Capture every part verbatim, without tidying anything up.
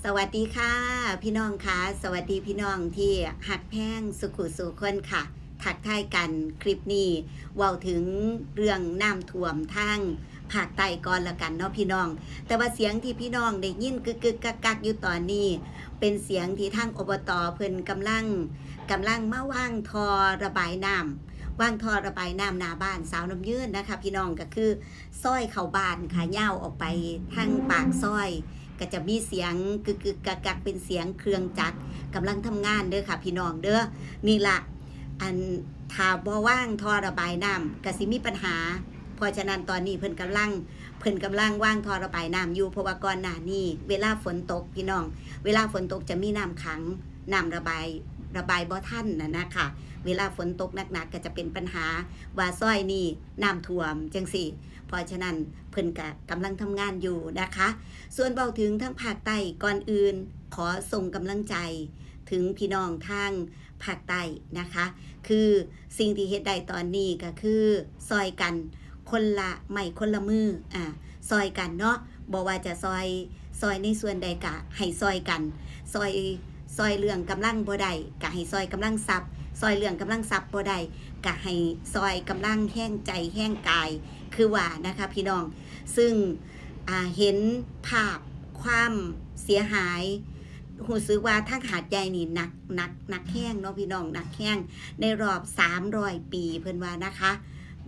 สวัสดีค่ะ พี่น้องค่ะ สวัสดีพี่น้องที่ฮักแพงสุขุสู่คนค่ะ ทักทายกัน คลิปนี้เว้าถึงเรื่องน้ำท่วมทางภาคใต้ก่อนละกันเนาะพี่น้อง แต่ว่าเสียงที่พี่น้องได้ยินกึกๆกักๆอยู่ตอนนี้ เป็นเสียงที่ทาง อบต เพิ่นกำลัง กำลังมาวางท่อระบายน้ำ วางท่อระบายน้ำหน้าบ้านสาวน้ำยืนนะคะ พี่น้อง ก็คือซอยเข้าบ้านค่ะ ยาวออกไปทางปากซอย ก็จะมีเสียงกึกๆกักๆ เป็นเสียงเครื่องจักรกำลังทำงานเด้อค่ะพี่น้องเด้อ นี่ละ อัน ถ้าบ่วางท่อระบายน้ำก็สิมีปัญหา เพราะฉะนั้นตอนนี้เพิ่นกำลัง เพิ่นกำลังวางท่อระบายน้ำอยู่ เพราะว่าก่อนหน้านี้เวลาฝนตกพี่น้อง เวลาฝนตกจะมีน้ำขัง น้ำระบาย ระบายบ่ทันน่ะนะคะ เวลาฝนตกหนักๆก็จะเป็นปัญหาว่าซอยนี้น้ำท่วมจังซี้ เพราะฉะนั้นเพิ่นก็กำลังทำงานอยู่นะคะ ส่วนเว้าถึงทางภาคใต้ก่อนอื่น ขอส่งกำลังใจถึงพี่น้องทางภาคใต้นะคะ คือสิ่งที่เฮ็ดได้ตอนนี้ก็คือซอยกันคนละไม้คนละมือ อ่า ซอยกันเนาะ บ่ว่าจะซอย ซอยในส่วนใดก็ให้ซอยกัน ซอย ซอยเรื่องกำลังบ่ได้ก็ให้ซอยกำลังทรัพย์ ซอยเรื่องกำลังทรัพย์บ่ได้ก็ให้ซอยกำลังแฮงใจแฮงกาย คือว่านะคะพี่น้อง ซึ่ง อ่า เห็นภาพความเสียหาย รู้สึกว่าทางหาดใหญ่นี่หนัก หนัก หนักแฮงเนาะพี่น้อง หนักแฮง ในรอบสามร้อยปี เพิ่นว่านะคะ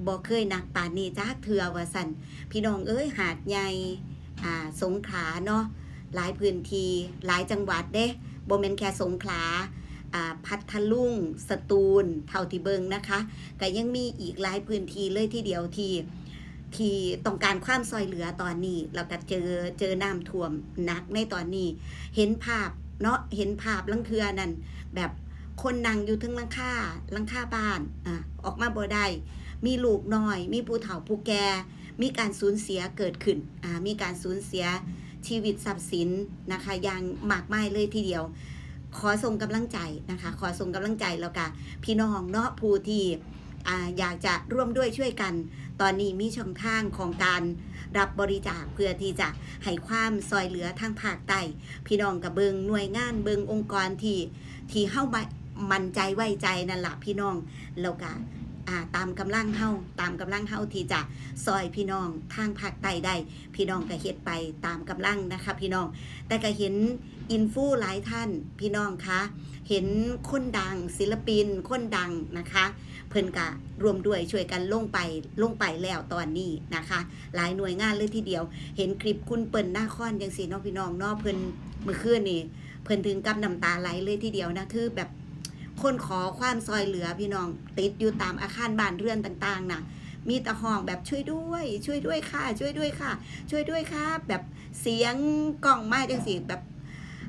บ่เคยหนักปานนี้จักเทื่อว่าซั่น พี่น้องเอ้ย หาดใหญ่ อ่า สงขลาเนาะ หลายพื้นที่ หลายจังหวัดเด้ บ่แม่นแค่สงขลา อ่า พัทลุง สตูล เท่าที่เบิ่งนะคะ ก็ยังมีอีกหลายพื้นที่เลยทีเดียวที่ ที่ต้องการความซอยเหลือตอนนี้ แล้วก็เจอ เจอน้ำท่วมหนักในตอนนี้ เห็นภาพเนาะ เห็นภาพลางเทื่อนั่น แบบคนนั่งอยู่เทิงหลังคา หลังคาบ้าน อ่ะ ออกมาบ่ได้ มีลูกน้อย มีผู้เฒ่าผู้แก่ มีการสูญเสียเกิดขึ้น อ่า มีการสูญเสียชีวิตทรัพย์สินนะคะ อย่างมากมายเลยทีเดียว ขอส่งกำลังใจนะคะ ขอส่งกำลังใจ แล้วก็พี่น้องเนาะ ผู้ที่ อ่า อยากจะร่วมด้วยช่วยกัน ตอนนี้มีช่องทางของการรับบริจาคเพื่อที่จะให้ความซอยเหลือทางภาคใต้ พี่น้องก็เบิ่งหน่วยงาน เบิ่งองค์กรที่ ที่เฮามา มั่นใจไว้ใจนั่นล่ะพี่น้อง แล้วก็ อ่า ตามกำลังเฮา ตามกำลังเฮาที่จะซอยพี่น้องทางภาคใต้ได้ พี่น้องก็เฮ็ดไปตามกำลังนะคะพี่น้อง แต่ก็เห็นอินฟูหลายท่านพี่น้องคะ เห็นคนดัง ศิลปินคนดังนะคะ เพิ่นก็ร่วมด้วยช่วยกันลงไป ลงไปแล้วตอนนี้นะคะ หลายหน่วยงานเลยทีเดียว เห็นคลิปคุณเปิ้ลนาคอนจังซี้เนาะพี่น้องเนาะ เพิ่นมื้อคืนนี่ เพิ่นถึงกับน้ำตาไหลเลยทีเดียวนะ คือแบบคนขอความซอยเหลือพี่น้อง ติดอยู่ตามอาคารบ้านเรือนต่างๆน่ะ มีแต่ฮ้องแบบ "ช่วยด้วย ช่วยด้วยค่ะ ช่วยด้วยค่ะ ช่วยด้วยครับ" แบบเสียงก้องมาจังซี้ แบบ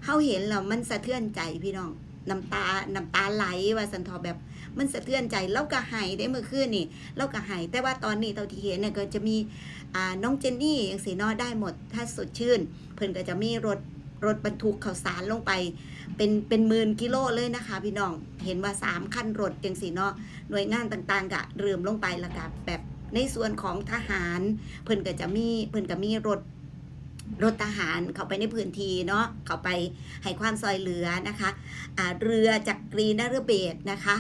เฮาเห็นแล้วมันสะเทือนใจพี่น้อง น้ำตา น้ำตาไหลว่าซั่นเถาะ แบบมันสะเทือนใจ ลาวก็ไห้เด้มื้อคืนนี่ ลาวก็ไห้ แต่ว่าตอนนี้เท่าที่เห็นเนี่ยก็จะมี อ่า น้องเจนนี่จังซี้เนาะ ได้หมดถ้าสดชื่น เพิ่นก็จะมีรถ รถบรรทุกข้าวสารลงไป เป็น เป็นหมื่นกิโลเลยนะคะพี่น้อง เห็นว่าสามคันรถจังซี้เนาะ หน่วยงานต่างๆก็เริ่มลงไป แล้วก็แบบในส่วนของทหาร เพิ่นก็จะมี เพิ่นก็มีรถ รถทหารเข้าไปในพื้นที่เนาะ เข้าไปให้ความซอยเหลือนะคะ อ่า เรือจักรีนฤเบศรนะคะ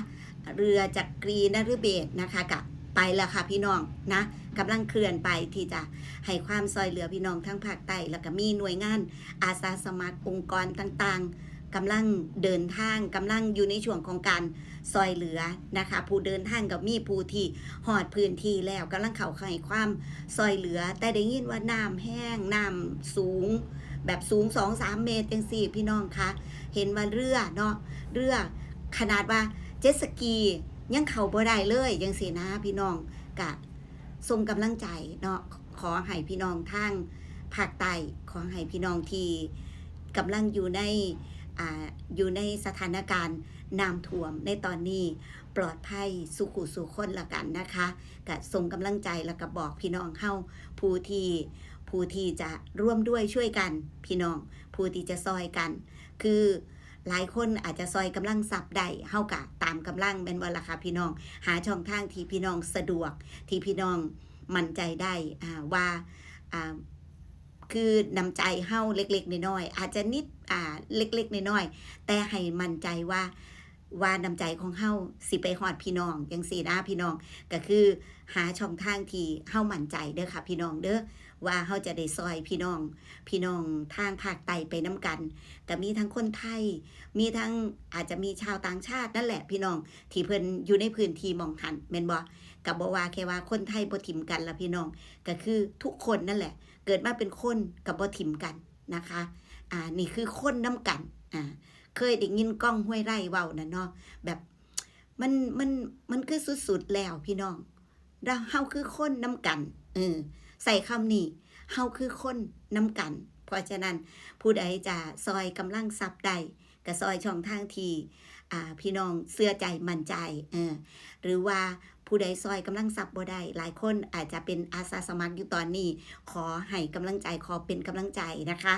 เรือจักรีนฤเบศรนะคะ ก็ไปแล้วค่ะพี่น้องนะ กำลังเคลื่อนไปที่จะให้ความซอยเหลือพี่น้องทางภาคใต้ แล้วก็มีหน่วยงานอาสาสมัครองค์กรต่างๆ กำลังเดินทาง กำลังอยู่ในช่วงของการซอยเหลือนะคะ ผู้เดินทางก็มี ผู้ที่ฮอดพื้นที่แล้วกำลังเข้าให้ความซอยเหลือ แต่ได้ยินว่าน้ำแฮง น้ำสูง แบบสูงสองสามเมตรจังซี้พี่น้องคะ เห็นว่าเรือเนาะ เรือ ขนาดว่าเจ็ตสกียังเข้าบ่ได้เลยจังซี้นะพี่น้อง ก็ส่งกำลังใจเนาะ ขอให้พี่น้องทางภาคใต้ ขอให้พี่น้องที่กำลังอยู่ใน อ่า อยู่ในสถานการณ์น้ำท่วมในตอนนี้ ปลอดภัยสู่ผู้สู่คนละกันนะคะ ก็ส่งกำลังใจ แล้วก็บอกพี่น้องเฮา ผู้ที่ ผู้ที่จะร่วมด้วยช่วยกัน พี่น้อง ผู้ที่จะซอยกัน คือหลายคนอาจจะซอยกำลังทรัพย์ได้ เฮาก็ตามกำลังแม่นบ่ล่ะคะพี่น้อง หาช่องทางที่พี่น้องสะดวก ที่พี่น้องมั่นใจได้ อ่า ว่า อ่า คือน้ำใจเฮาเล็กๆน้อยๆ อาจจะนิด อ่า เล็กๆน้อยๆ แต่ให้มั่นใจว่า ว่าน้ำใจของเฮาสิไปฮอดพี่น้องจั่งซี้นะพี่น้อง ก็คือหาช่องทางที่เฮามั่นใจเด้อค่ะพี่น้องเด้อ ว่าเฮาจะได้ซ่อยพี่น้อง พี่น้องทางภาคใต้ไปนำกัน ก็มีทั้งคนไทย มีทั้งอาจจะมีชาวต่างชาตินั่นแหละพี่น้อง ที่เพิ่นอยู่ในพื้นที่หม่องหั้นแม่นบ่ ก็บ่ว่าแค่ว่าคนไทยบ่ถิ่มกันล่ะพี่น้อง ก็คือทุกคนนั่นแหละ เกิดมาเป็นคนก็บ่ถิ่มกันนะคะ อ่า นี่คือคนนำกัน อ่า เคยได้ยินก้อง ห้วยไร่ เว้านั่นเนาะ แบบ มัน มัน มันคือสุดๆแล้วพี่น้อง แล้วเฮาคือคนนำกัน เออ ใช้คำนี้ เฮาคือคนนำกัน เพราะฉะนั้นผู้ใดจะซ่อยกำลังทรัพย์ได้ ก็ซ่อยช่องทางที่ อ่า พี่น้องเชื่อใจมั่นใจ เออ หรือว่าผู้ใดซ่อยกำลังทรัพย์บ่ได้ หลายคนอาจจะเป็นอาสาสมัครอยู่ตอนนี้ ขอให้กำลังใจ ขอเป็นกำลังใจนะคะ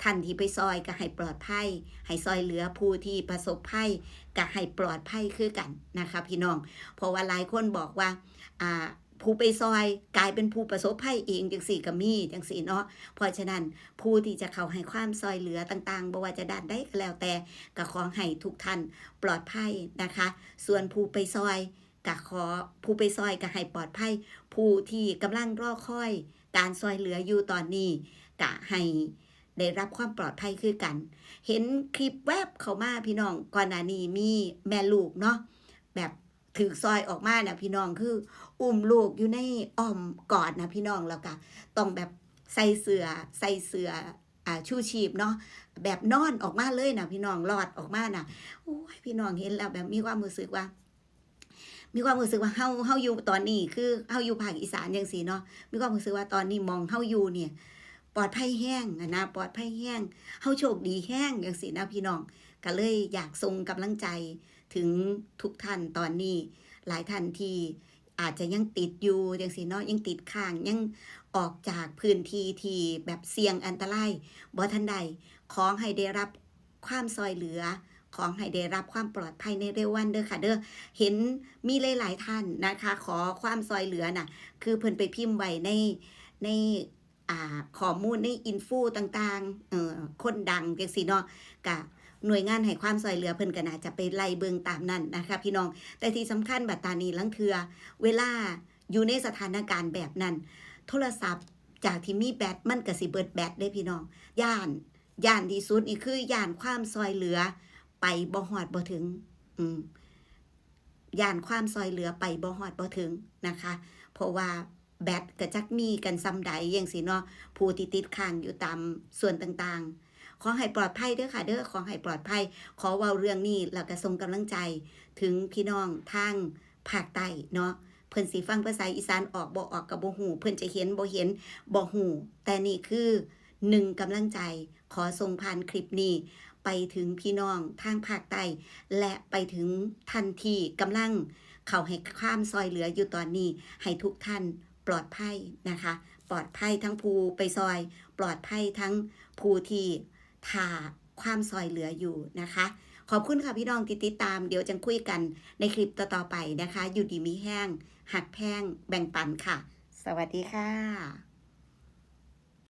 ท่านที่ไปซ่อยก็ให้ปลอดภัย ให้ซ่อยเหลือผู้ที่ประสบภัยก็ให้ปลอดภัยคือกันนะคะพี่น้อง เพราะว่าหลายคนบอกว่า อ่า ผู้ไปซ่อยกลายเป็นผู้ประสบภัยเองจั่งซี้ก็มีจั่งซี้เนาะ เพราะฉะนั้นผู้ที่จะเข้าให้ความซ่อยเหลือต่างๆ บ่ว่าจะด้านใดก็แล้วแต่ ก็ขอให้ทุกท่านปลอดภัยนะคะ ส่วนผู้ไปซ่อยก็ขอ ผู้ไปซ่อยก็ให้ปลอดภัย ผู้ที่กำลังรอคอยการซ่อยเหลืออยู่ตอนนี้ ก็ให้ได้รับความปลอดภัยคือกัน เห็นคลิปแวบเข้ามาพี่น้อง ก่อนหน้านี้มีแม่ลูกเนาะ แบบถูกซ่อยออกมาน่ะพี่น้อง คืออุ้มลูกอยู่ในอ้อมกอดน่ะพี่น้อง แล้วก็ต้องแบบใส่เสื้อ ใส่เสื้อ อ่า ชูชีพเนาะ แบบนอนออกมาเลยน่ะพี่น้อง ลอดออกมาน่ะ โอ้ย พี่น้องเห็นแล้วแบบมีความรู้สึกว่า มีความรู้สึกว่าเฮา เฮาอยู่ตอนนี้ คือเฮาอยู่ภาคอีสานจั่งซี้เนาะ มีความรู้สึกว่าตอนนี้หม่องเฮาอยู่เนี่ย ปลอดภัยแฮงหั้นนะ ปลอดภัยแฮง เฮาโชคดีแฮงจั่งซี้นะพี่น้อง ก็เลยอยากส่งกำลังใจถึงทุกท่านตอนนี้ หลายท่านที่อาจจะยังติดอยู่จั่งซี้เนาะ ยังติดค้าง ยังออกจากพื้นที่ที่แบบเสี่ยงอันตรายบ่ทันได้ ขอให้ได้รับความซ่อยเหลือ ขอให้ได้รับความปลอดภัยในเร็ววันเด้อค่ะเด้อ เห็นมีหลายๆท่านนะคะ ขอความซ่อยเหลือน่ะ คือเพิ่นไปพิมพ์ไว้ใน ใน อ่า ข้อมูลในอินฟูต่างๆ เอ่อ คนดังจั่งซี้เนาะ ก็หน่วยงานให้ความซ่อยเหลือเพิ่นก็น่าจะไปไล่เบิ่งตามนั้นนะคะพี่น้อง แต่ที่สำคัญบัดตานี้ลางเทื่อ เวลาอยู่ในสถานการณ์แบบนั้น โทรศัพท์จากที่มีแบตมันก็สิเบิดแบตเด้พี่น้อง ย้าน ย้านที่สุดนี่คือย้านความซ่อยเหลือไปบ่ฮอดบ่ถึง อืม ย้านความซ่อยเหลือไปบ่ฮอดบ่ถึงนะคะ เพราะว่าแบตก็จักมีกันส่ำใดจั่งซี้เนาะ ผู้ที่ติดค้างอยู่ตามส่วนต่างๆ ขอให้ปลอดภัยเด้อค่ะเด้อ ขอให้ปลอดภัย ขอเว้าเรื่องนี้แล้วก็ส่งกำลังใจถึงพี่น้องทางภาคใต้เนาะ เพิ่นสิฟังภาษาอีสานออกบ่ออกก็บ่ฮู้ เพิ่นจะเห็นบ่เห็นบ่ฮู้ แต่นี่คือหนึ่งกำลังใจ ขอส่งผ่านคลิปนี้ไปถึงพี่น้องทางภาคใต้ และไปถึงท่านที่กำลังเข้าให้ความซ่อยเหลืออยู่ตอนนี้ ให้ทุกท่านปลอดภัยนะคะ ปลอดภัยทั้งผู้ไปซ่อย ปลอดภัยทั้งผู้ที่ท่าความซ่อยเหลืออยู่นะคะ ขอบคุณค่ะพี่น้องที่ติดตาม เดี๋ยวจั่งคุยกันในคลิปต่อๆไปนะคะ อยู่ดีมีแฮง ฮักแพง แบ่งปันค่ะ สวัสดีค่ะ